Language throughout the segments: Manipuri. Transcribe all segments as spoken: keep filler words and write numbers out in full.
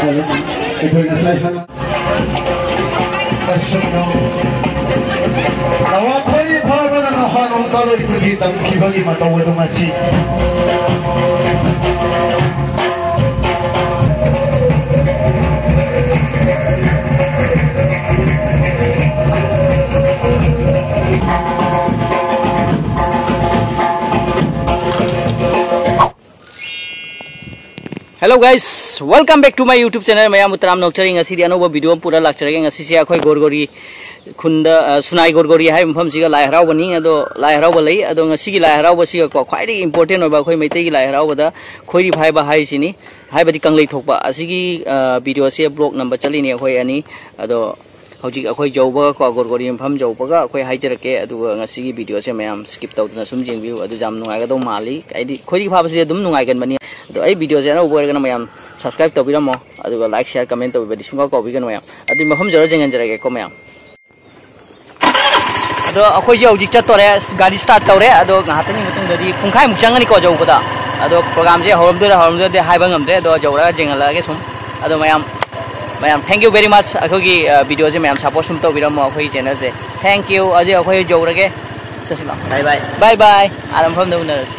ꯑꯩꯈꯣꯏ ꯉꯁꯥꯏ ꯍꯥꯟꯅ ꯑꯁꯨꯝꯅ ꯅꯋꯥꯈꯣꯏꯔꯤ ꯐꯥꯎꯕꯅ ꯅꯍꯥꯟ ꯅꯣꯡ ꯀꯥꯂꯣꯏ ꯈꯨꯜꯒꯤ ꯇꯝꯈꯤꯕꯒꯤ ꯃꯇꯧ ꯑꯗꯨ ꯉꯁꯤ Hello guys, welcome back to my YouTube channel. ꯃꯌꯥꯝꯕꯨ ꯇꯔꯥꯝꯅ ꯑꯣꯛꯆꯔꯤ꯫ ꯉꯁꯤꯗꯤ ꯑꯅꯧꯕ ꯚꯤꯗꯤꯑꯣ ꯑꯃ ꯄꯨꯔ ꯂꯥꯛꯆꯔꯒꯦ꯫ ꯉꯁꯤꯁꯦ ꯑꯩꯈꯣꯏ ꯒꯣꯔꯒꯣꯔꯤ ꯈꯨꯟꯗ, ꯑ, ꯁꯨꯅꯥꯏ ꯒꯣꯔꯒꯣꯔꯤ ꯍꯥꯏꯕ ꯃꯐꯝꯁꯤꯒ ꯂꯥꯏ ꯍꯔꯥꯎꯕꯅꯤ꯫ ꯑꯗꯣ ꯂꯥꯏ ꯍꯔꯥꯎꯕ ꯂꯩ꯫ ꯑꯗꯣ ꯉꯁꯤꯒꯤ ꯂꯥꯏ ꯍꯔꯥꯎꯕꯁꯤꯒꯀꯣ ꯈ꯭ꯋꯥꯏꯗꯒꯤ ꯏꯝꯄꯣꯔꯇꯦꯟ ꯑꯣꯏꯕ ꯑꯩꯈꯣꯏ ꯃꯩꯇꯩꯒꯤ ꯂꯥꯏ ꯍꯔꯥꯎꯕꯗ ꯈꯣꯏꯔꯤ ꯐꯥꯏꯕ ꯍꯥꯏꯁꯤꯅꯤ, ꯍꯥꯏꯕꯗꯤ ꯀꯪꯂꯩ ꯊꯣꯛꯄ꯫ ꯑꯁꯤꯒꯤ, ꯑ, ꯚꯤꯗꯤꯑꯣꯁꯦ ꯕ꯭ꯂꯣꯛ ꯅꯝꯕ ꯆꯠꯂꯤꯅꯤ ꯑꯩꯈꯣꯏ ꯑꯅꯤ꯫ ꯑꯗꯣ ꯍꯧꯖꯤꯛ ꯑꯩꯈꯣꯏ ꯌꯧꯕꯒꯀꯣ, ꯒꯣꯔꯒꯣꯔꯤ ꯃꯐꯝ ꯌꯧꯕꯒ ꯑꯩꯈꯣꯏ ꯍꯥꯏꯖꯔꯛꯀꯦ꯫ ꯑꯗꯨꯒ ꯉꯁꯤꯒꯤ ꯚꯤꯗꯤꯑꯣꯁꯦ ꯃꯌꯥꯝ ꯁ꯭ꯀꯤꯞ ꯇꯧꯗꯅ ꯁꯨꯝ ꯌꯦꯡꯕꯤꯌꯨ꯫ ꯑꯗꯨ ꯌꯥꯝ ꯅꯨꯡꯉꯥꯏꯒꯗꯧ ꯃꯥꯜꯂꯤ꯫ ꯍꯥꯏꯗꯤ ꯈꯣꯏꯔꯤ ꯐꯥꯕꯁꯤꯗꯤ ꯑꯗꯨꯝ ꯅꯨꯡꯉꯥꯏꯒꯟꯕꯅꯤ꯫ ꯑꯗꯣ ꯑꯩ ꯚꯤꯗꯤꯑꯣꯁꯦ ꯑꯅꯧꯕ ꯑꯣꯏꯔꯒꯅ ꯃꯌꯥꯝ ꯁꯕꯁꯀ꯭ꯔꯥꯏꯕ ꯇꯧꯕꯤꯔꯝꯃꯣ, ꯑꯗꯨꯒ ꯂꯥꯏꯛ, ꯁꯤꯌꯥꯔ, ꯀꯃꯦꯟ ꯇꯧꯕꯤꯕꯗꯤ ꯁꯨꯡꯀꯥꯎ ꯀꯥꯎꯕꯤꯒꯅꯨ ꯃꯌꯥꯝ꯫ ꯑꯗꯨꯗꯤ ꯃꯐꯝ ꯌꯧꯔ ꯌꯦꯡꯍꯟꯖꯔꯒꯦꯀꯣ ꯃꯌꯥꯝ꯫ ꯑꯗꯣ ꯑꯩꯈꯣꯏꯁꯦ ꯍꯧꯖꯤꯛ ꯆꯠꯇꯣꯔꯦ, ꯒꯥꯔꯤ ꯁ꯭ꯇꯥꯔꯠ ꯇꯧꯔꯦ꯫ ꯑꯗꯣ ꯉꯥꯏꯍꯥꯛꯇꯪꯒꯤ ꯃꯇꯨꯡꯗꯗꯤ ꯄꯨꯡꯈꯥꯏꯃꯨꯛ ꯆꯪꯒꯅꯤꯀꯣ ꯌꯧꯕꯗ꯫ ꯑꯗꯣ ꯄ꯭ꯔꯣꯒꯥꯝꯁꯦ ꯍꯧꯔꯝꯗꯣꯏꯔꯥ ꯍꯧꯔꯝꯗꯣꯏꯗꯤ ꯍꯥꯏꯕ ꯉꯝꯗ꯭ꯔꯦ꯫ ꯑꯗꯣ ꯌꯧꯔꯒ ꯌꯦꯡꯍꯜꯂꯛꯑꯒꯦ ꯁꯨꯝ꯫ ꯑꯗꯣ ꯃꯌꯥꯝ, ꯃꯌꯥꯝ, thank you very much꯫ ꯑꯩꯈꯣꯏꯒꯤ, ꯑ, ꯚꯤꯗꯤꯑꯣꯁꯦ ꯃꯌꯥꯝ ꯁꯞꯄꯣꯔꯠ ꯁꯨꯝ ꯇꯧꯕꯤꯔꯝꯃꯣ ꯑꯩꯈꯣꯏꯒꯤ ꯆꯦꯅꯦꯜꯁꯦ꯫ Thank you꯫ ꯑꯗꯨꯗꯤ ꯑꯩꯈꯣꯏ ꯌꯧꯔꯒꯦ꯫ ꯆꯠꯁꯤꯀꯣ꯫ Bye bye꯫ Bye bye꯫ ꯑꯥꯗ ꯃꯐꯝꯗ ꯎꯅꯔꯁꯤ꯫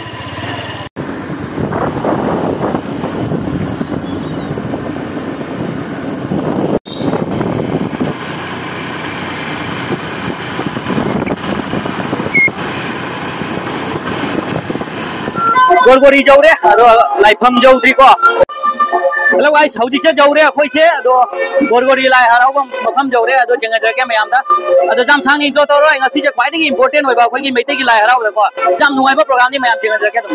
ꯒꯣꯔꯒꯣꯔꯤ ꯌꯧꯔꯦ, ꯑꯗꯣ ꯂꯥꯏꯐꯝ ꯌꯧꯗ꯭ꯔꯤꯀꯣ꯫ Hello guys, ꯍꯧꯖꯤꯛꯁꯦ ꯌꯧꯔꯦ ꯑꯩꯈꯣꯏꯁꯦ꯫ ꯑꯗꯣ ꯒꯣꯔꯒꯣꯔꯤ ꯂꯥꯏ ꯍꯔꯥꯎꯕ ꯃꯐꯝ ꯌꯧꯔꯦ꯫ ꯑꯗꯣ ꯌꯦꯡꯍꯟꯖꯔꯛꯀꯦ ꯃꯌꯥꯝꯗ꯫ ꯑꯗꯣ ꯌꯥꯝ ꯁꯥꯡ intro ꯇꯧꯔꯣꯏ, ꯉꯁꯤꯁꯦ ꯈ꯭ꯋꯥꯏꯗꯒꯤ important ꯑꯣꯏꯕ ꯑꯩꯈꯣꯏꯒꯤ ꯃꯩꯇꯩꯒꯤ ꯂꯥꯏ ꯍꯔꯥꯎꯕꯗꯀꯣ꯫ ꯌꯥꯝ ꯅꯨꯡꯉꯥꯏꯕ ꯄ꯭ꯔꯣꯒꯥꯝꯅꯤ ꯃꯌꯥꯝ, ꯌꯦꯡꯍꯟꯖꯔꯛꯀꯦ ꯑꯗꯨꯝ꯫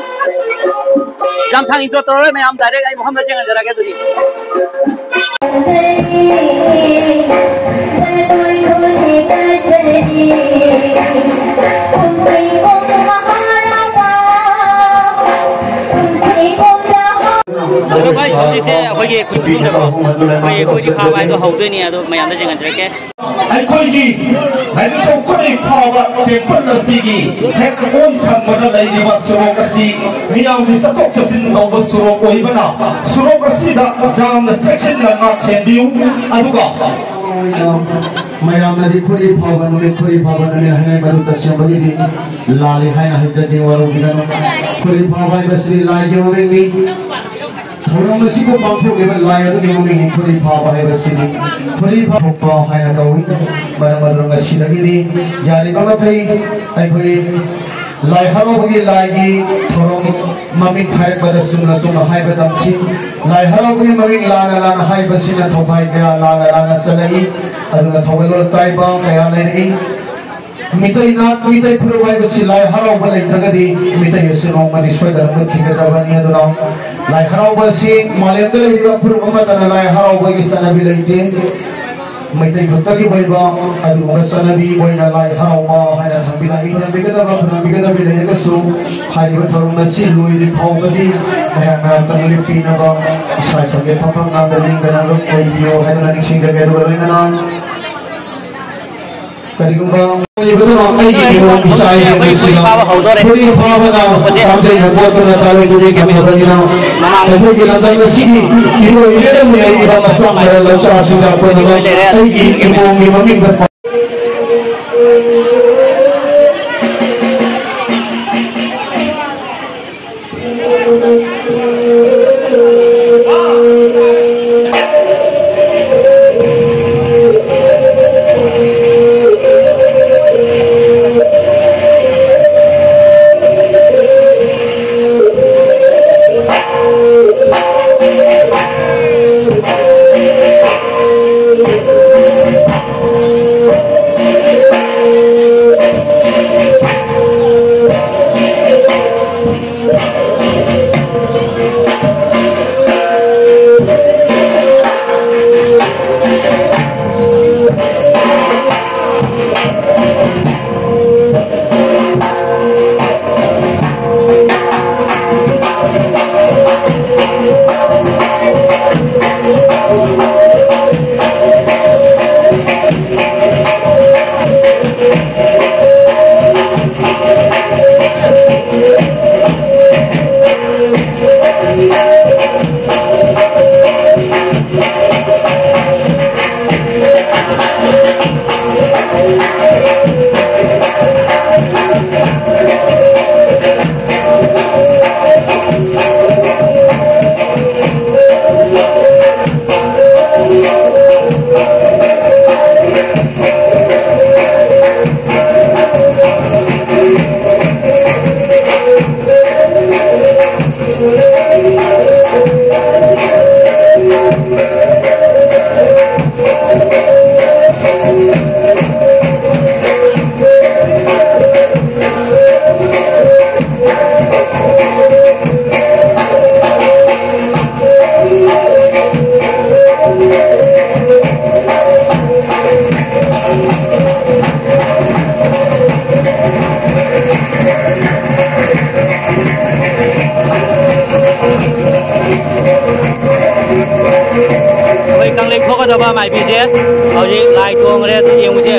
ꯌꯥꯝ ꯁꯥꯡ intro ꯇꯧꯔꯣꯏ ꯃꯌꯥꯝ, direct ꯑꯩ ꯃꯐꯝꯗ ꯌꯦꯡꯍꯟꯖꯔꯛꯀꯦ ꯑꯗꯨꯗꯤ꯫ ꯑꯗꯣ guys, ꯍꯧꯖꯤꯛꯁꯦ ꯑꯩꯈꯣꯏꯒꯤ ꯈꯨꯟ ꯃꯅꯨꯡꯗꯀꯣ ꯑꯩꯈꯣꯏꯒꯤ ꯈꯣꯏꯔꯤ ꯐꯥꯕ ꯍꯥꯏꯗꯣ ꯍꯧꯗꯣꯏꯅꯤ꯫ ꯑꯗꯣ ꯃꯌꯥꯝꯗ ꯌꯦꯡꯍꯟꯖꯔꯛꯀꯦ꯫ ꯑꯩꯈꯣꯏꯒꯤ ꯂꯥꯏꯅꯤꯡꯊꯧ ꯈꯨꯔꯩ ꯐꯥꯎꯕ ꯇꯦꯝꯄꯜ ꯑꯁꯤꯒꯤ ꯍꯦꯛ ꯑꯣꯏ ꯊꯪꯕꯗ ꯂꯩꯔꯤꯕ ꯁꯣꯔꯣꯛ ꯑꯁꯤ ꯃꯤꯌꯥꯝꯒꯤ ꯆꯠꯊꯣꯛ ꯆꯠꯁꯤꯟ ꯇꯧꯕ ꯁꯣꯔꯣꯛ ꯑꯣꯏꯕꯅ, ꯁꯣꯔꯣꯛ ꯑꯁꯤꯗ ꯌꯥꯝꯅ ꯆꯦꯛꯁꯤꯟꯅ ꯉꯥꯛ ꯁꯦꯟꯕꯤꯌꯨ꯫ ꯑꯗꯨꯒ ꯃꯌꯥꯝꯅꯗꯤ ꯈꯨꯔꯩ ꯐꯥꯎꯕ ꯅꯨꯃꯤꯠ, ꯈꯨꯔꯩ ꯐꯥꯎꯕ ꯅꯨꯃꯤꯠ ꯍꯥꯏꯅꯩ, ꯃꯗꯨ ꯇꯁꯦꯡꯕꯒꯤꯗꯤ ꯂꯥꯜꯂꯤ ꯍꯥꯏꯅ ꯍꯥꯏꯖꯒꯦ, ꯋꯥꯔꯧꯕꯤꯒꯅꯨ꯫ ꯈꯨꯔꯩ ꯐꯥꯎꯕ ꯍꯥꯏꯕꯁꯤ ꯂꯥꯏꯒꯤ ꯃꯃꯤꯡꯅꯤ꯫ ꯊꯧꯔꯝ ꯑꯁꯤꯕꯨ ꯄꯥꯡꯊꯣꯛꯂꯤꯕ ꯂꯥꯏ ꯑꯗꯨꯒꯤ ꯃꯃꯤꯡꯅꯤ ꯈꯨꯔꯩ ꯐꯥꯎꯕ ꯍꯥꯏꯕꯁꯤꯅꯤ꯫ ꯈꯨꯔꯩ ꯐꯥꯎꯕ ꯍꯥꯏꯅ ꯀꯧꯏ꯫ ꯃꯔꯝ ꯑꯗꯨꯅ ꯉꯁꯤꯗꯒꯤꯗꯤ ꯌꯥꯔꯤꯕ ꯃꯈꯩ ꯑꯩꯈꯣꯏ ꯂꯥꯏ ꯍꯔꯥꯎꯕꯒꯤ ꯂꯥꯏꯒꯤ ꯊꯧꯔꯝ ꯃꯃꯤꯡ ꯍꯥꯏꯔꯛꯄꯗ ꯆꯨꯝꯅ ꯆꯨꯝꯅ ꯍꯥꯏꯕ ꯇꯝꯁꯤ꯫ ꯂꯥꯏ ꯍꯔꯥꯎꯕꯒꯤ ꯃꯃꯤꯡ ꯂꯥꯟꯅ ꯂꯥꯟꯅ ꯍꯥꯏꯕꯁꯤꯅ ꯊꯧꯒꯥꯏ ꯀꯌꯥ ꯂꯥꯟꯅ ꯂꯥꯟꯅ ꯆꯠꯂꯛꯏ꯫ ꯑꯗꯨꯅ ꯊꯧꯒꯜꯂꯣꯟ ꯀꯥꯏꯕ ꯀꯌꯥ ꯂꯩꯔꯛꯏ꯫ ꯃꯤꯇꯩ ꯅꯥꯠ, ꯃꯤꯇꯩ ꯐꯨꯔꯨꯞ ꯍꯥꯏꯕꯁꯤ ꯂꯥꯏ ꯍꯔꯥꯎꯕ ꯂꯩꯇ꯭ꯔꯒꯗꯤ ꯃꯤꯇꯩ ꯑꯁꯤ ꯅꯣꯡꯃꯗꯤ ꯁꯣꯏꯗꯅ ꯃꯨꯠꯈꯤꯒꯗꯕꯅꯤ꯫ ꯑꯗꯨꯅ ꯂꯥꯏ ꯍꯔꯥꯎꯕ ꯑꯁꯤ ꯃꯥꯂꯦꯝꯗ ꯂꯩꯔꯤꯕ ꯐꯨꯔꯨꯞ ꯑꯃꯠꯇꯅ ꯂꯥꯏ ꯍꯔꯥꯎꯕꯒꯤ ꯆꯠꯅꯕꯤ ꯂꯩꯇꯦ꯫ ꯃꯩꯇꯩ ꯈꯛꯇꯒꯤ ꯑꯣꯏꯕ ꯑꯗꯨꯒꯨꯝꯕ ꯆꯠꯅꯕꯤ ꯑꯣꯏꯅ ꯂꯥꯏ ꯍꯔꯥꯎꯕ ꯍꯥꯏꯅ ꯊꯝꯕꯤꯔꯛꯏ꯫ ꯈꯨꯔꯨꯝꯕꯤꯒꯗꯕ, ꯈꯨꯔꯨꯝꯕꯤꯒꯗꯕ ꯂꯩꯔꯒꯁꯨ ꯍꯥꯏꯔꯤꯕ ꯊꯧꯔꯝ ꯑꯁꯤ ꯂꯣꯏꯗ꯭ꯔꯤ ꯐꯥꯎꯕꯗꯤ ꯉꯥꯏꯍꯥꯛ ꯉꯥꯏꯍꯥꯛꯇꯪ ꯂꯦꯞꯄꯤꯅꯕ ꯏꯁꯥ ꯏꯁꯥꯒꯤ ꯐꯝꯐꯝ ꯉꯥꯛꯇ ꯂꯦꯡꯗꯅ ꯑꯗꯨꯝ ꯂꯩꯕꯤꯌꯨ ꯍꯥꯏꯗꯨꯅ ꯅꯤꯡꯁꯤꯡꯖꯒꯦ꯫ ꯑꯗꯨꯒ ꯂꯣꯏꯅꯅ ꯀꯔꯤꯒꯨꯝꯕ ꯑꯣꯏꯕꯗꯨꯅ ꯑꯩꯒꯤ ꯏꯃꯨꯡ ꯏꯆꯥ ꯏꯁꯤꯡꯁꯤꯗ ꯐꯨꯔꯤ ꯐꯥꯕꯅ ꯄꯥꯝꯖꯩꯅ ꯄꯣꯠꯇꯨꯅ ꯇꯥꯔꯣꯏꯗꯨꯅꯤ ꯈꯪꯖꯕꯅꯤꯅ ꯑꯩꯈꯣꯏꯒꯤ ꯂꯝꯗꯝ ꯑꯁꯤꯒꯤ ꯏꯔꯣꯏ ꯏꯔꯦꯗ ꯂꯩꯔꯤꯕ ꯃꯆꯥ ꯃꯔꯜ ꯂꯧꯆꯥꯁꯤꯡꯗ ꯑꯩꯈꯣꯏꯅ ꯑꯩꯒꯤ ꯏꯃꯨꯡꯒꯤ ꯃꯃꯤꯡꯗ ꯑꯩꯈꯣꯏ ꯀꯪꯂꯩ ꯊꯣꯛꯀꯗꯕ ꯃꯥꯏꯕꯤꯁꯦ ꯍꯧꯖꯤꯛ ꯂꯥꯏ ꯇꯣꯡꯈ꯭ꯔꯦ, ꯑꯗꯨ ꯌꯦꯡꯉꯨꯁꯦ꯫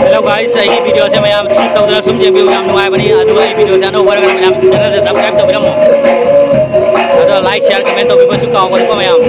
Hello guys, ꯑꯩꯒꯤ video ꯁꯦ ꯃꯌꯥꯝ skip ꯇꯧꯗꯅ ꯁꯨꯝ ꯌꯦꯡꯕꯤꯌꯨ, ꯌꯥꯝ ꯅꯨꯡꯉꯥꯏꯕꯅꯤ꯫ ꯑꯗꯨꯒ ꯑꯩ video ꯁꯦ ꯑꯅꯧꯕ ꯑꯣꯏꯔꯒꯅ ꯃꯌꯥꯝ channel ꯁꯦ subscribe ꯇꯧꯕꯤꯔꯝꯃꯣ꯫ ꯑꯗꯣ like, share, comment ꯇꯧꯕꯤꯕꯁꯨ ꯀꯥꯎꯒꯅꯨꯀꯣ ꯃꯌꯥꯝ꯫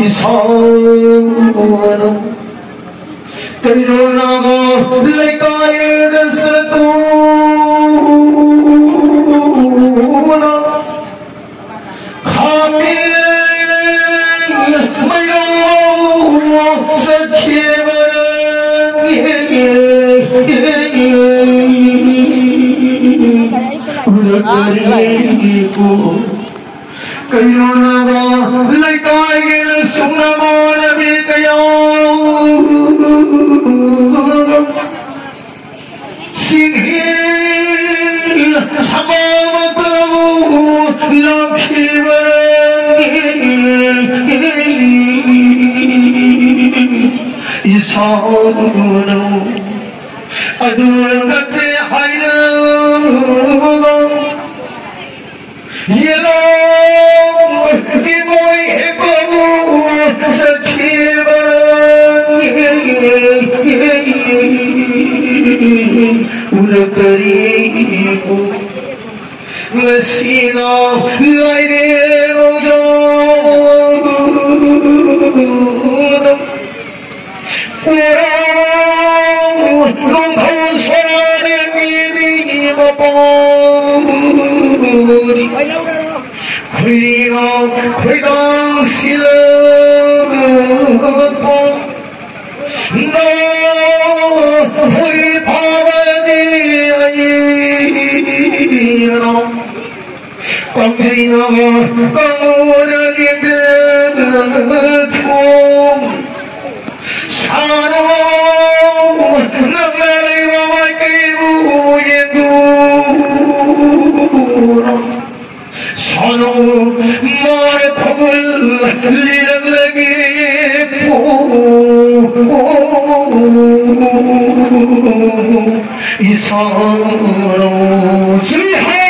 ꯏꯁꯥꯅ ꯀꯩꯔꯣꯜ ꯅꯥꯒꯥ ꯂꯩꯀꯥꯏꯗ ꯆꯠꯇꯨꯅ ꯈꯥꯃꯦꯟ ꯃꯌꯣꯝ ꯆꯠꯈꯤꯕꯅꯤ꯫ ꯎꯔꯛꯇꯔꯤꯀꯣ ꯀꯩꯔꯣꯜ ꯅꯥꯒꯥ ꯂꯩꯀꯥꯏꯒꯤ ꯁꯨꯡꯅꯕ ꯂꯝꯕꯤ ꯀꯌꯥ ꯁꯤꯡꯍꯤꯜ ꯁꯃꯥꯃꯛꯇꯕꯨ ꯂꯥꯛꯈꯤꯕꯅꯤ꯫ ꯏꯁꯥꯅ ꯑꯗꯨ ꯅꯠꯇꯦ ꯍꯥꯏꯅ ꯌꯦꯂꯣꯝꯒꯤ ꯃꯣꯏ ꯍꯦꯛꯄꯕꯨ ꯆꯠꯈꯤꯕ ꯎꯔꯛꯇꯔꯤꯕꯨ ꯉꯁꯤꯅ ꯂꯥꯏꯔꯦꯜꯗ ꯈꯣꯏꯔꯥꯡ ꯈꯣꯏꯗꯥꯡ ꯁꯤꯜꯂꯛꯄ ꯅꯣꯡ ꯍꯨꯏ ꯐꯥꯕꯗꯤ ꯑꯩꯅ ꯄꯥꯝꯖꯩꯅ ꯀꯥꯡꯉꯣꯗ ꯌꯦꯡꯗꯅ ꯊꯣꯡ ꯁꯥꯔꯣ ꯅꯪꯅ ꯂꯩꯕ ꯃꯥꯏꯀꯩꯕꯨ ꯌꯦꯡꯗꯨꯅ ꯁꯥꯔꯣ ꯃꯥꯔ ꯈꯣꯡꯒꯨꯜ ꯂꯤꯔꯛꯂꯒꯦ ꯏꯁꯥꯔꯣ ꯁꯤꯍꯥ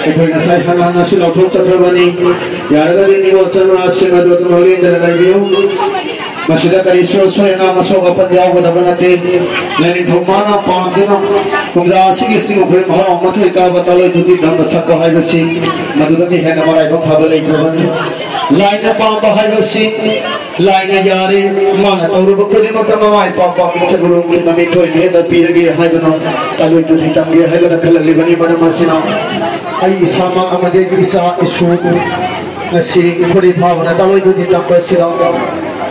ꯑꯩꯈꯣꯏ ꯉꯁꯥꯏ ꯍꯥꯟꯅ ꯍꯥꯟꯅꯁꯨ ꯂꯧꯊꯣꯛꯆꯈ꯭ꯔꯕꯅꯤ꯫ ꯌꯥꯔꯒꯗꯤ ꯅꯤꯉꯣꯜ ꯆꯅꯨꯔꯥꯁꯤꯡ ꯑꯗꯨ ꯑꯗꯨꯝ ꯂꯦꯡꯗꯅ ꯂꯩꯕꯤꯌꯨ꯫ ꯃꯁꯤꯗ ꯀꯔꯤꯁꯨ ꯑꯁꯣꯏ ꯑꯉꯥꯝ ꯑꯁꯣꯛ ꯑꯄꯟ ꯌꯥꯎꯒꯗꯕ ꯅꯠꯇꯦ꯫ ꯂꯥꯏꯅꯤꯡꯊꯧ ꯃꯥꯅ ꯄꯥꯝꯗꯨꯅ ꯀꯨꯝꯖꯥ ꯑꯁꯤꯒꯤ ꯆꯤꯡ ꯎꯈ꯭ꯔꯨꯜ ꯍꯔꯥꯎ ꯃꯊꯣꯏ ꯀꯥꯕ ꯇꯥꯂꯣꯏ ꯇꯨꯇꯤ ꯇꯝꯕ ꯁꯛꯄ ꯍꯥꯏꯕꯁꯤ ꯃꯗꯨꯗꯒꯤ ꯍꯦꯟꯅ ꯃꯔꯥꯏꯕꯛ ꯐꯕ ꯂꯩꯇ꯭ꯔꯕꯅꯤ꯫ ꯂꯥꯏꯅ ꯄꯥꯝꯕ ꯍꯥꯏꯕꯁꯤ ꯂꯥꯏꯅ ꯌꯥꯔꯦ, ꯃꯥꯅ ꯇꯧꯔꯨꯕ ꯈꯨꯗꯤꯡꯃꯛꯇ ꯃꯃꯥꯏ ꯄꯥꯛꯄ ꯃꯤꯡꯆꯠ ꯎꯔꯣꯡꯒꯤ ꯃꯃꯤꯡ ꯊꯣꯏꯅ ꯍꯦꯟꯅ ꯄꯤꯔꯒꯦ ꯍꯥꯏꯗꯨꯅ ꯇꯥꯂꯣꯏ ꯇꯨꯇꯤ ꯇꯝꯒꯦ ꯍꯥꯏꯗꯨꯅ ꯈꯜꯂꯛꯂꯤꯕꯅꯤ꯫ ꯃꯔꯝ ꯑꯁꯤꯅ ꯑꯩ ꯏꯁꯥꯃꯛ ꯑꯃꯗꯤ ꯑꯩꯒꯤ ꯏꯆꯥ ꯏꯁꯨ ꯉꯁꯤ ꯈꯣꯔꯤ ꯐꯥꯕꯅ ꯇꯥꯂꯣꯏ ꯇꯨꯇꯤ ꯇꯝꯕ ꯑꯁꯤꯗ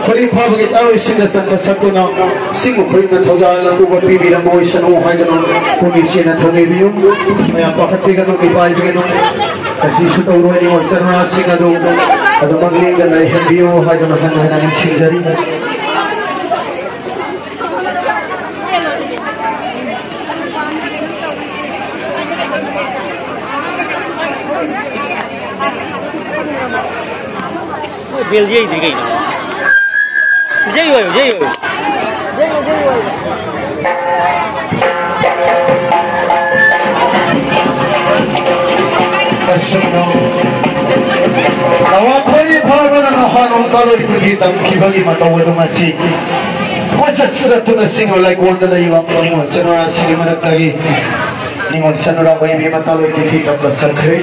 ꯈꯣꯔꯤ ꯐꯥꯕꯒꯤ ꯇꯥꯂꯣꯏꯁꯤꯡꯅ ꯆꯪꯕ ꯁꯛꯇꯨꯅ ꯆꯤꯡ ꯎꯈ꯭ꯔꯨꯜꯅ ꯊꯧꯖꯥꯜ ꯑꯄꯨꯕ ꯄꯤꯕꯤꯔꯝꯕ ꯑꯣꯏꯁꯅꯨ ꯍꯥꯏꯗꯨꯅ ꯄꯨꯛꯅꯤꯡ ꯆꯦꯟꯅ ꯊꯧꯅꯤꯕꯤꯌꯨ꯫ ꯃꯌꯥꯝ ꯄꯥꯈꯠꯄꯤꯒꯅꯨ, ꯃꯤꯄꯥꯏꯕꯤꯒꯅꯨ꯫ ꯉꯁꯤꯁꯨ ꯇꯧꯔꯣꯏ ꯅꯤꯉꯣꯜ ꯆꯅꯨꯔꯥꯁꯤꯡ ꯑꯗꯨ ꯑꯗꯨꯃꯛ ꯂꯦꯡꯗꯅ ꯂꯩꯍꯟꯕꯤꯌꯨ ꯍꯥꯏꯗꯨꯅ ꯍꯟꯅ ꯍꯟꯅ ꯅꯤꯡꯁꯤꯡꯖꯔꯤ꯫ ꯕꯦꯜ ꯌꯩꯗ꯭ꯔꯤ ꯀꯩꯅꯣ? ꯌꯩꯌꯣ, ꯌꯩꯌꯣ꯫ ꯑꯁꯨꯝꯅ ꯑꯋꯥꯊꯣꯏ ꯐꯥꯎꯕꯅ ꯅꯍꯥꯟ ꯇꯥꯂꯣꯏ ꯇꯨꯇꯤ ꯇꯝꯈꯤꯕꯒꯤ ꯃꯇꯧ ꯑꯗꯨ ꯉꯁꯤ ꯀꯣꯏꯆꯠ ꯆꯠꯇꯨꯅ ꯆꯤꯡ ꯂꯩꯀꯣꯜꯗ ꯂꯩꯕ ꯅꯤꯉꯣꯜ ꯆꯅꯨꯔꯥꯁꯤꯡꯒꯤ ꯃꯔꯛꯇꯒꯤ ꯅꯤꯉꯣꯜ ꯆꯅꯨꯔꯥ ꯑꯣꯏꯕꯤ ꯃꯇꯥꯂꯣꯏ ꯇꯨꯇꯤ ꯇꯝꯕ ꯆꯠꯈ꯭ꯔꯦ꯫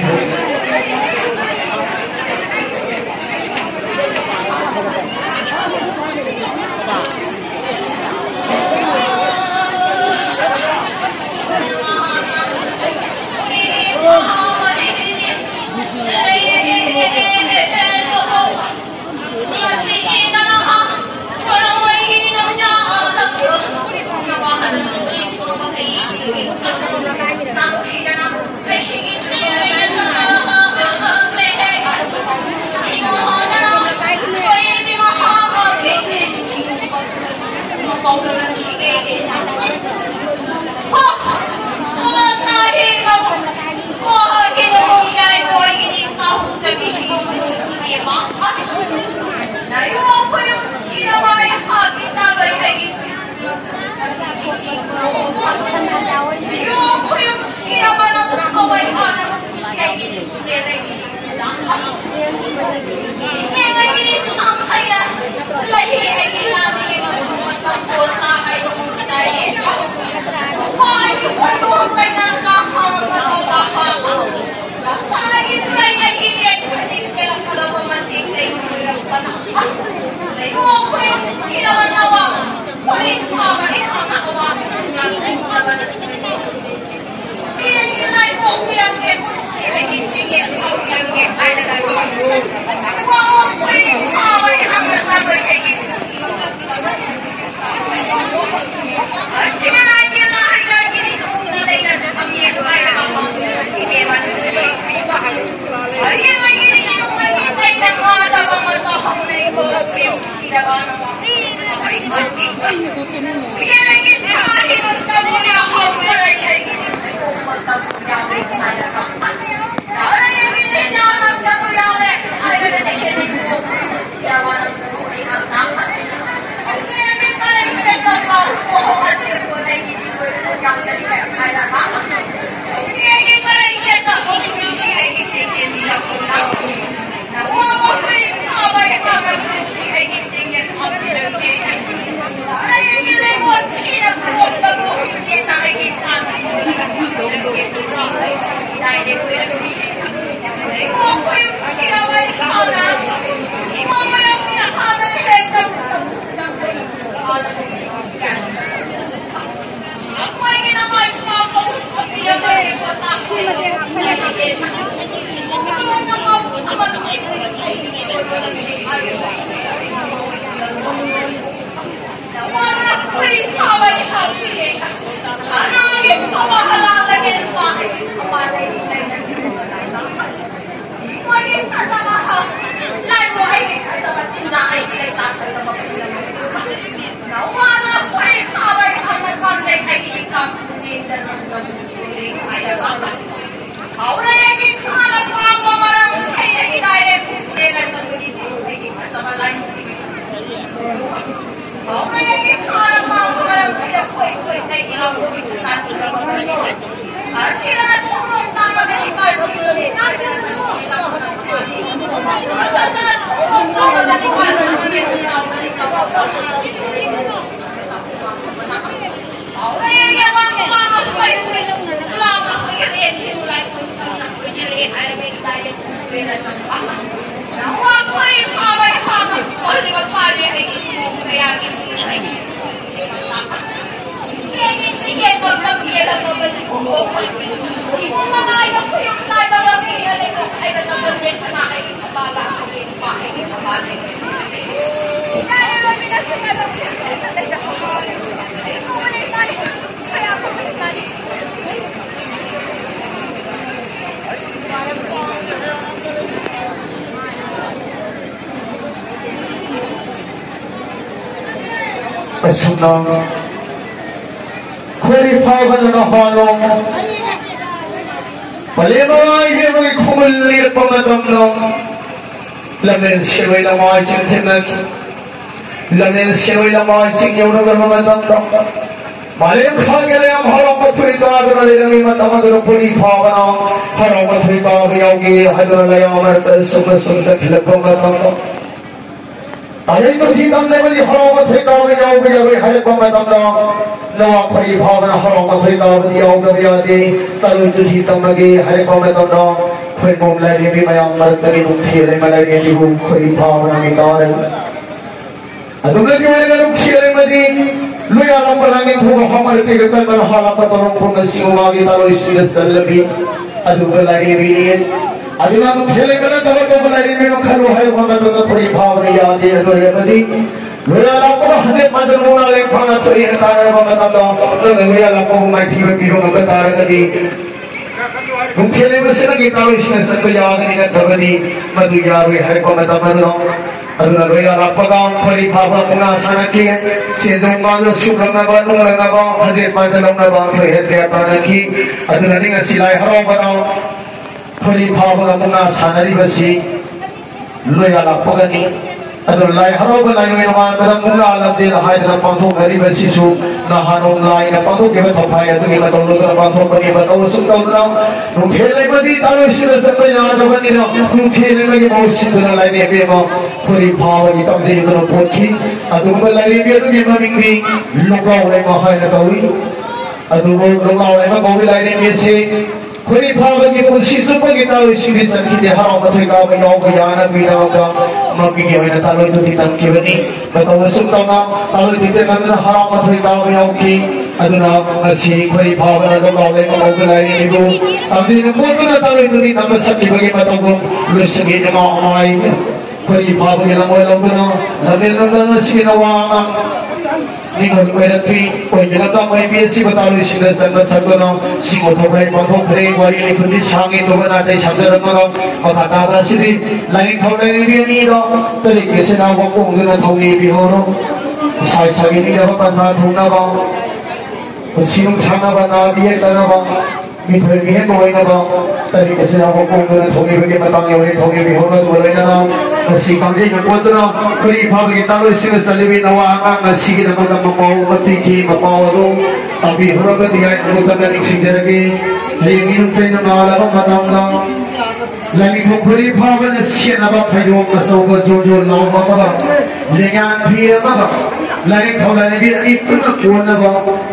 ꯑꯁꯨꯝꯅ ꯈꯣꯏꯔꯤ ꯐꯥꯎꯕꯅ ꯍꯣꯜꯂꯣ꯫ ꯄꯂꯦꯝ ꯃꯃꯥ ꯏꯕꯦꯝꯃꯒꯤ ꯈꯣꯡꯒꯨꯜ ꯂꯤꯔꯛꯄ ꯃꯇꯝꯗ ꯂꯝꯂꯦꯟ ꯁꯤꯔꯣꯏ ꯂꯃꯥꯏ ꯆꯤꯡ ꯊꯦꯡꯅꯈꯤ꯫ ꯂꯝꯂꯦꯟ ꯁꯤꯔꯣꯏ ꯂꯃꯥꯏ ꯆꯤꯡ ꯌꯧꯔꯕ ꯃꯇꯝꯗ ꯃꯥꯂꯦꯝ ꯈꯥꯒꯦ ꯂꯩꯌꯥꯝ ꯍꯔꯥꯎꯕ ꯊꯣꯏ ꯀꯥꯗꯨꯅ ꯂꯩꯔꯝꯃꯤ꯫ ꯃꯇꯝ ꯑꯗꯨꯗ ꯈꯣꯏꯔꯤ ꯐꯥꯎꯕꯅ ꯍꯔꯥꯎꯕ ꯊꯣꯏ ꯀꯥꯕ ꯌꯥꯎꯒꯦ ꯍꯥꯏꯗꯨꯅ ꯂꯩꯌꯥꯝ ꯃꯔꯛꯇ ꯁꯨꯝꯅ ꯁꯨꯝ ꯆꯠꯈꯤꯜꯂꯛꯄ ꯃꯇꯝꯗ ꯇꯥꯔꯣꯏ ꯇꯨꯊꯤ ꯇꯝꯗꯕꯗꯤ ꯍꯔꯥꯎꯕ ꯊꯣꯏ ꯀꯥꯕ ꯌꯥꯎꯕ ꯌꯥꯔꯣꯏ ꯍꯥꯏꯔꯛꯄ ꯃꯇꯝꯗ ꯅꯋꯥ ꯈꯣꯏꯔꯤ ꯐꯥꯎꯕꯅ ꯍꯔꯥꯎꯕ ꯊꯣꯏ ꯀꯥꯕꯗꯤ ꯌꯥꯎꯗꯕ ꯌꯥꯗꯦ꯫ ꯇꯥꯔꯣꯏ ꯇꯨꯊꯤ ꯇꯝꯃꯒꯦ ꯍꯥꯏꯔꯛꯄ ꯃꯇꯝꯗ ꯈꯣꯏꯃꯣꯝ ꯂꯥꯏꯔꯦꯝꯕꯤ ꯃꯌꯥꯝ ꯃꯔꯛꯇꯒꯤ ꯅꯨꯡꯊꯤꯜ ꯂꯩꯃ ꯂꯥꯏꯔꯦꯝꯕꯤꯕꯨ ꯈꯣꯏꯔꯤ ꯐꯥꯎꯕꯅ ꯃꯤꯇꯥꯔꯦ꯫ ꯑꯗꯨꯝꯅꯗꯤ ꯑꯣꯏꯔꯒ ꯅꯨꯡꯊꯤꯜ ꯂꯩꯃꯗꯤ ꯂꯣꯏꯌꯥꯜ ꯂꯝꯕ ꯂꯥꯡꯅꯤꯡꯊꯧ ꯃꯐꯝ ꯑꯗꯨ ꯄꯤꯔ ꯀꯟꯕꯅ ꯍꯥꯜꯂꯛꯄ ꯇꯧꯔꯝ ꯄꯨꯝꯅ ꯁꯤꯡ ꯃꯥꯒꯤ ꯇꯥꯔꯣꯏꯁꯤꯡꯗ ꯆꯜꯂꯕꯤ ꯑꯗꯨꯒ ꯂꯥꯏꯔꯦꯝꯕꯤꯅꯤ꯫ ꯑꯗꯨꯅ ꯅꯨꯡꯊꯤꯜ ꯂꯩꯃꯅ ꯊꯕꯛ ꯇꯧꯕ ꯂꯥꯏꯔꯦꯝꯕꯤ ꯃꯈꯜ ꯍꯥꯏꯔꯛꯄ ꯃꯇꯝꯗ ꯈꯣꯏꯔꯤ ꯐꯥꯎꯕꯅ ꯌꯥꯗꯦ꯫ ꯑꯗꯨ ꯑꯣꯏꯔꯕꯗꯤ ꯂꯣꯏꯌꯥꯜ ꯂꯥꯛꯄꯒ ꯍꯟꯗꯦꯛ ꯃꯥꯡꯖꯜ ꯃꯨꯛꯅꯥ ꯂꯦꯡꯐꯥꯅ ꯊꯣꯛꯑꯦꯅ ꯇꯥꯟꯅꯔꯕ ꯃꯇꯝꯗ ꯅꯪꯅ ꯂꯣꯏꯌꯥꯜ ꯂꯥꯛꯄꯕꯨ ꯃꯥꯏꯊꯤꯕ ꯄꯤꯕ ꯉꯝꯕ ꯇꯥꯔꯒꯗꯤ ꯅꯨꯡꯊꯤꯜ ꯂꯩꯃꯁꯤꯗꯒꯤ ꯇꯥꯔꯣꯏꯁꯤꯡꯅ ꯆꯠꯄ ꯌꯥꯒꯅꯤ, ꯅꯠꯇ꯭ꯔꯕꯗꯤ ꯃꯗꯨ ꯌꯥꯔꯣꯏ ꯍꯥꯏꯔꯛꯄ ꯃꯇꯝ ꯑꯗꯨꯗ ꯑꯗꯨꯅ ꯂꯣꯏꯌꯥꯜ ꯂꯥꯛꯄꯒ ꯈꯣꯏꯔꯤ ꯐꯥꯎꯕ ꯃꯨꯛꯅꯥ ꯁꯥꯟꯅꯈꯤ꯫ ꯆꯦꯟꯖꯣꯡ ꯃꯥꯡꯗ ꯁꯨꯞꯂꯛꯅꯕ ꯅꯨꯡꯂꯛꯅꯕ ꯍꯟꯗꯦꯛ ꯃꯥꯡꯖꯜ ꯂꯧꯅꯕ ꯈꯣꯏꯍꯦꯠ ꯀꯌꯥ ꯇꯥꯟꯅꯈꯤ꯫ ꯑꯗꯨꯅꯅꯤ ꯉꯁꯤ ꯂꯥꯏ ꯍꯔꯥꯎꯕꯗ ꯈꯣꯏꯔꯤ ꯐꯥꯎꯕꯒ ꯃꯨꯛꯅꯥ ꯁꯥꯟꯅꯔꯤꯕꯁꯤ ꯂꯣꯏꯌꯥꯜ ꯂꯥꯛꯄꯒꯅꯤ꯫ ꯑꯗꯨ ꯂꯥꯏ ꯍꯔꯥꯎꯕ ꯂꯥꯏꯔꯣꯏ ꯅꯣꯡꯉꯥꯟꯕꯗ ꯃꯨꯛꯅꯥ ꯂꯝꯖꯦꯜ ꯍꯥꯏꯗꯅ ꯄꯥꯡꯊꯣꯛꯅꯔꯤꯕꯁꯤꯁꯨ ꯅꯍꯥꯟ ꯅꯣꯡ ꯂꯥꯏꯅ ꯄꯥꯡꯊꯣꯛꯈꯤꯕ ꯊꯧꯈꯥꯏ ꯑꯗꯨꯒꯤ ꯃꯇꯧ ꯂꯧꯗꯨꯅ ꯄꯥꯡꯊꯣꯛꯄꯅꯤ꯫ ꯃꯇꯧ ꯑꯁꯨꯝ ꯇꯧꯗꯨꯅ ꯅꯨꯡꯊꯤꯜ ꯂꯩꯃꯗꯤ ꯇꯥꯂꯣꯏꯁꯤꯟꯅ ꯆꯠꯄ ꯌꯥꯗꯕꯅꯤꯅ ꯅꯨꯡꯊꯤꯜ ꯂꯩꯃꯒꯤ ꯃꯍꯨꯠ ꯁꯤꯟꯗꯨꯅ ꯂꯥꯏꯔꯦꯝꯕꯤ ꯑꯃ ꯈꯣꯏꯔꯤ ꯐꯥꯕꯒꯤ ꯇꯝꯖꯩꯗꯨꯅ ꯄꯣꯠꯈꯤ꯫ ꯑꯗꯨꯒꯨꯝꯕ ꯂꯥꯏꯔꯦꯝꯕꯤ ꯑꯗꯨꯒꯤ ꯃꯃꯤꯡꯗꯤ ꯂꯨꯀ꯭ꯔꯥꯎ ꯂꯩꯃ ꯍꯥꯏꯅ ꯀꯧꯏ꯫ ꯑꯗꯨꯕꯨ ꯂꯨꯀ꯭ꯔꯥꯎ ꯂꯩꯃ ꯀꯧꯏ ꯂꯥꯏꯔꯦꯝꯕꯤ ꯑꯁꯤ ꯈꯣꯏꯔꯤ ꯐꯥꯕꯒꯤ ꯄꯨꯟꯁꯤ ꯆꯨꯞꯄꯒꯤ ꯇꯥꯂꯣꯏꯁꯤꯡꯗꯤ ꯆꯠꯈꯤꯗꯦ꯫ ꯍꯔꯥꯎ ꯃꯊꯣꯏ ꯀꯥꯕ ꯌꯥꯎꯕ ꯌꯥꯅꯕꯒꯤꯗꯃꯛꯇ ꯃꯄꯤꯒꯤ ꯑꯣꯏꯅ ꯇꯥꯂꯣꯏꯗꯨꯗꯤ ꯇꯝꯈꯤꯕꯅꯤ꯫ ꯃꯇꯧ ꯑꯁꯨꯝ ꯇꯧꯅ ꯇꯥꯂꯣꯏꯗꯨꯗꯤ ꯇꯝꯗꯨꯅ ꯍꯔꯥꯎ ꯃꯊꯣꯏ ꯀꯥꯕ ꯌꯥꯎꯈꯤ꯫ ꯑꯗꯨꯅ ꯉꯁꯤ ꯈꯣꯏꯔꯤ ꯐꯥꯕꯅ ꯂꯣꯛꯂꯥꯎ ꯂꯩꯃ ꯀꯧꯕ ꯂꯥꯏꯔꯦꯝꯕꯤꯕꯨ ꯇꯝꯖꯩꯅ ꯄꯣꯠꯇꯨꯅ ꯇꯥꯂꯣꯏꯗꯨꯗꯤ ꯇꯝꯕ ꯆꯠꯈꯤꯕꯒꯤ ꯃꯇꯧꯒꯨꯝ ꯂꯣꯏꯁꯤꯟꯒꯤ ꯏꯃꯥ ꯑꯃꯥꯏ ꯈꯣꯏꯔꯤ ꯐꯥꯕꯒꯤ ꯂꯝꯑꯣꯏ ꯂꯧꯗꯨꯅ ꯂꯝꯖꯦꯜ ꯂꯝꯗꯝ ꯑꯁꯤꯒꯤ ꯅꯋꯥ ꯑꯉꯥꯡ ꯅꯤꯡꯍꯟ ꯑꯣꯏꯔꯛꯄꯤ ꯑꯣꯏꯗꯅ ꯇꯝꯃꯩꯕꯤ ꯑꯁꯤꯕꯨ ꯇꯥꯂꯣꯏꯁꯤꯡꯗ ꯆꯟꯕ ꯁꯛꯇꯨꯅ ꯁꯤꯡꯕ ꯊꯧꯈ꯭ꯔꯩ ꯄꯥꯡꯊꯣꯛꯈ꯭ꯔꯦ꯫ ꯋꯥꯔꯤ ꯂꯩꯐꯝꯗꯤ ꯁꯥꯡꯉꯤ, ꯇꯨꯕ ꯅꯥꯇꯩ ꯁꯥꯖꯔꯝꯃꯒ ꯃꯈꯥ ꯇꯥꯕ ꯑꯁꯤꯗꯤ ꯂꯥꯏꯅꯤꯡꯊꯧ ꯂꯥꯏꯔꯦꯝꯕꯤ ꯑꯅꯤꯗꯣ ꯇꯔꯤꯛ ꯑꯁꯤꯅ ꯋꯥꯀꯣꯡꯗꯨꯅ ꯊꯧꯅꯤꯕꯤꯍꯧꯔꯣ꯫ ꯏꯁꯥ ꯏꯁꯥꯒꯤ ꯅꯤꯡꯖꯕ ꯄꯟꯊꯥ ꯊꯨꯡꯅꯕ, ꯄꯨꯟꯁꯤ ꯅꯨꯡꯁꯥꯡꯅꯕ, ꯅꯥꯗ ꯌꯦꯛꯇꯅꯕ, ꯃꯤꯊꯣꯏ ꯃꯤꯍꯦꯟꯕ ꯑꯣꯏꯅꯕ ꯇꯔꯤꯛ ꯑꯁꯤꯗ ꯍꯧꯀꯣꯡꯗꯨꯅ ꯊꯧꯅꯤꯕꯒꯤ ꯃꯇꯥꯡ ꯌꯧꯔꯦ꯫ ꯊꯧꯅꯤꯕꯤ ꯍꯧꯅꯗꯨꯅ ꯂꯣꯏꯅꯅ ꯉꯁꯤ ꯀꯥꯡꯖꯩꯅ ꯀꯣꯠꯇꯨꯅ ꯈꯨꯔꯤ ꯐꯥꯕꯒꯤ ꯇꯥꯂꯣꯏꯁꯤꯡꯅ ꯆꯠꯂꯤꯕꯤ ꯅꯋꯥ ꯑꯉꯥꯡ ꯑꯁꯤꯒꯤꯗꯃꯛꯇ ꯃꯄꯥꯎ ꯑꯃ ꯄꯤꯈꯤ꯫ ꯃꯄꯥꯎ ꯑꯗꯨ ꯇꯥꯕꯤꯍꯧꯔꯕꯗꯤ ꯍꯥꯏꯅ ꯃꯨꯟꯅ ꯅꯤꯡꯁꯤꯡꯖꯔꯒꯦ꯫ ꯍꯌꯦꯡꯒꯤ ꯅꯨꯡꯊꯤꯜ ꯉꯥꯜꯂꯕ ꯃꯇꯝꯗ ꯂꯥꯏꯅꯤꯡꯊꯧ ꯈꯨꯔꯤ ꯐꯥꯕꯅ ꯁꯦꯠꯅꯕ ꯐꯩꯖꯣꯝ ꯑꯆꯧꯕ ꯖꯣꯔ ꯖꯣꯔ ꯂꯥꯎꯕ ꯑꯃꯒ, ꯂꯦꯡꯌꯥꯟ ꯐꯤ ꯑꯃꯒ, ꯂꯥꯏꯅꯤꯡꯊꯧ ꯂꯥꯏꯔꯦꯝꯕꯤ ꯑꯅꯤ ꯄꯨꯟꯅ ꯀꯣꯟꯅꯕ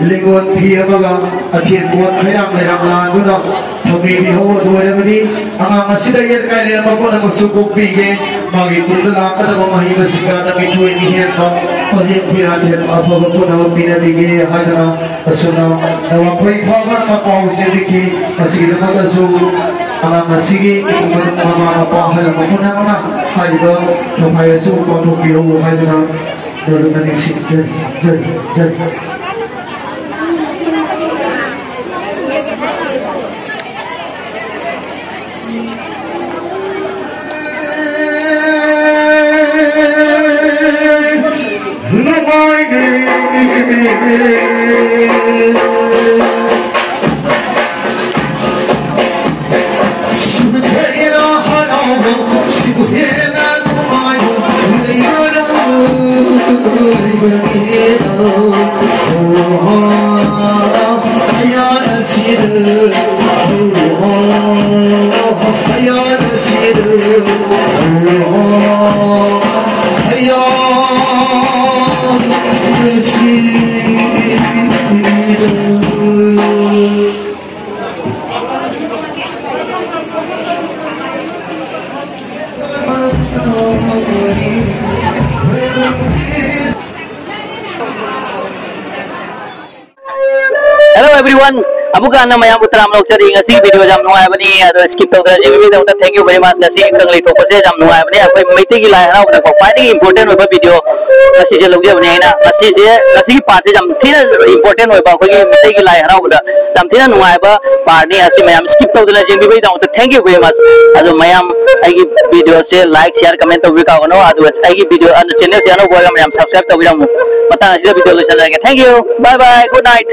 ꯂꯦꯡꯒꯣꯟ ꯐꯤ ꯑꯃꯒ, ꯑꯊꯦꯟ ꯄꯣꯠ ꯈꯩꯔꯥꯡ ꯂꯩꯔꯥꯡ ꯂꯥꯟꯗꯨꯅ ꯊꯧꯅꯤꯕꯤ ꯍꯧ ꯑꯗꯨ ꯑꯣꯏꯔꯕꯗꯤ ꯑꯉꯥꯡ ꯑꯁꯤꯗ ꯌꯦꯠꯀꯥꯏ ꯂꯩꯔꯝꯕ ꯄꯨꯝꯅꯃꯛꯁꯨ ꯀꯣꯛꯄꯤꯒꯦ꯫ ꯃꯥꯒꯤ ꯇꯨꯡꯗ ꯂꯥꯛꯀꯗꯕ ꯃꯍꯩ ꯃꯁꯤꯡ ꯀꯌꯥꯗ ꯃꯤꯊꯣꯏ ꯃꯤꯍꯦꯟꯕ, ꯄꯥꯡꯊꯦꯛ ꯐꯤꯔꯥꯟ ꯍꯦꯟꯕ ꯑꯐꯕ ꯄꯨꯝꯅꯃꯛ ꯄꯤꯅꯕꯤꯒꯦ ꯍꯥꯏꯗꯨꯅ ꯑꯁꯨꯝꯅ ꯅꯋꯥꯈꯣꯏ ꯐꯥꯕ ꯃꯄꯥꯎ ꯆꯦꯟꯕꯤꯈꯤ꯫ ꯃꯁꯤꯒꯤꯗꯃꯛꯇꯁꯨ ꯑꯉꯥꯡ ꯑꯁꯤꯒꯤ ꯏꯃꯨꯡ ꯃꯅꯨꯡ, ꯃꯃꯥ ꯃꯄꯥ, ꯑꯍꯜ ꯂꯃꯟ ꯄꯨꯝꯅꯃꯛꯅ ꯍꯥꯏꯔꯤꯕ ꯅꯣꯡꯃꯥꯏ ꯑꯁꯤꯕꯨ ꯄꯥꯡꯊꯣꯛꯄꯤꯔꯛꯎ ꯍꯥꯏꯗꯨꯅ ꯅꯣꯂꯨꯛꯅ ꯅꯤꯡꯁꯤꯡꯖꯔꯤ꯫ ꯖꯔꯤ, ꯖꯔꯤ꯫ Everyone, ꯑꯃꯨꯛꯀ ꯍꯟꯅ ꯃꯌꯥꯝꯕꯨ ꯇꯔꯥꯝꯅ ꯑꯣꯛꯆꯔꯤ꯫ ꯉꯁꯤꯒꯤ video ꯌꯥꯝ ꯅꯨꯡꯉꯥꯏꯕꯅꯤ, ꯑꯗꯣ skip ꯇꯧꯗꯅ ꯌꯦꯡꯕꯤꯕꯒꯤꯗꯃꯛꯇ thank you very much꯫ ꯉꯁꯤ ꯀꯪꯂꯩ ꯊꯣꯛꯄꯁꯦ ꯌꯥꯝ ꯅꯨꯡꯉꯥꯏꯕꯅꯤ꯫ ꯑꯩꯈꯣꯏ ꯃꯩꯇꯩꯒꯤ ꯂꯥꯏ ꯍꯔꯥꯎꯕꯗꯀꯣ ꯈ꯭ꯋꯥꯏꯗꯒꯤ important ꯑꯣꯏꯕ video ꯉꯁꯤꯁꯦ ꯂꯧꯖꯕꯅꯤ ꯑꯩꯅ꯫ ꯉꯁꯤꯁꯦ, ꯉꯁꯤꯒꯤ partꯁꯦ ꯌꯥꯝ ꯊꯤꯅ important ꯑꯣꯏꯕ, ꯑꯩꯈꯣꯏꯒꯤ ꯃꯩꯇꯩꯒꯤ ꯂꯥꯏ ꯍꯔꯥꯎꯕꯗ ꯌꯥꯝ ꯊꯤꯅ ꯅꯨꯡꯉꯥꯏꯕ partꯅꯤ꯫ ꯑꯁꯤ ꯃꯌꯥꯝ skip ꯇꯧꯗꯅ ꯌꯦꯡꯕꯤꯕꯒꯤꯗꯃꯛꯇ thank you very much꯫ ꯑꯗꯣ ꯃꯌꯥꯝ ꯑꯩꯒꯤ videoꯁꯦ like, share, comment ꯇꯧꯕꯤꯌꯨ ꯀꯥꯎꯒꯅꯨ꯫ ꯑꯗꯨꯒ ꯑꯩꯒꯤ video, channelꯁꯦ ꯑꯅꯧꯕ ꯑꯣꯏꯔꯒ ꯃꯌꯥꯝ subscribe ꯇꯧꯕꯤꯔꯝꯃꯨ꯫ ꯃꯇꯥꯡ ꯑꯁꯤꯗ video ꯂꯣꯏꯁꯤꯜꯂꯒꯦ꯫ Thank you, bye bye, good night꯫